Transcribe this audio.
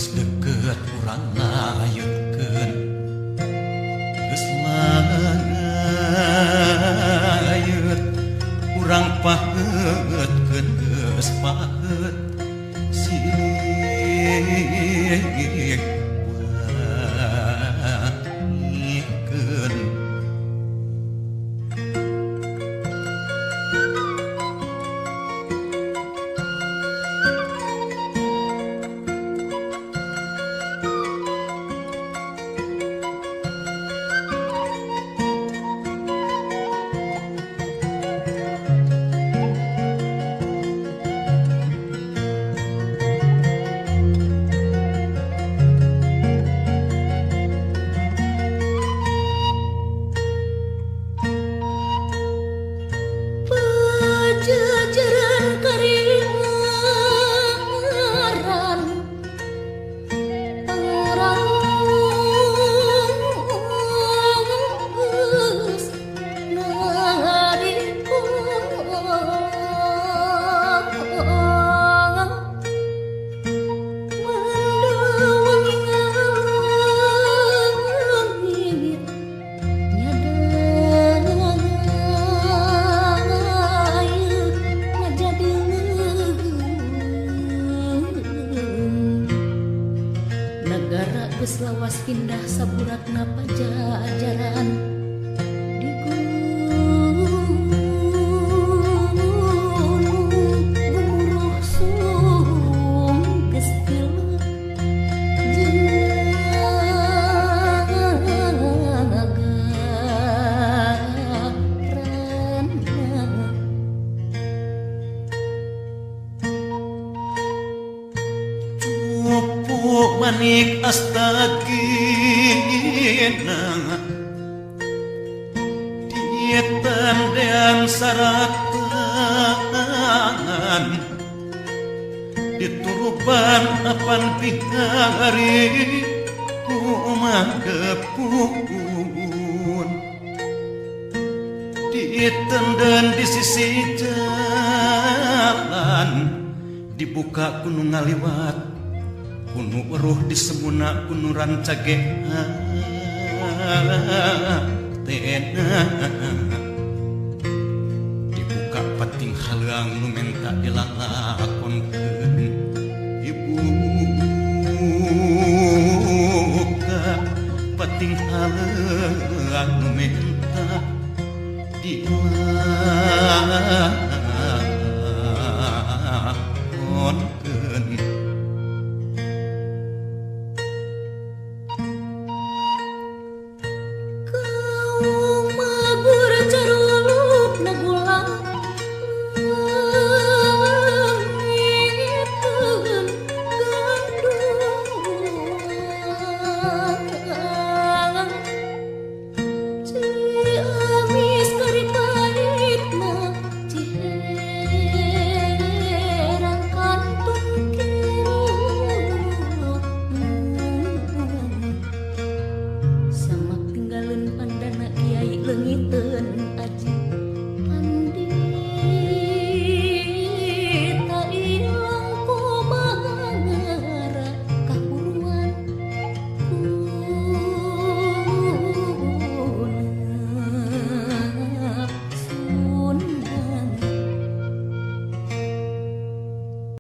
geus deukeut urang layutkeun geus layut urang paheutkeun geus paheut silih wangikeun. Pajajaran karingaran pangraus ngariko mandawangi ngalangit negara geus lawas pindah saburatna pajajaran di gunung gumuruh sung geus pilek jagaranna. Cupu manik astagina dietandean saratangan dituruban apan pihari kumangkepun ditenden di sisi jalan dibuka kuno ngaliwat kuno weruh disemuna kuno rancage hatena dibuka pating haleuang nu menta dilalakonkeun dibuka pating haleuang nu menta dilalakonkeun.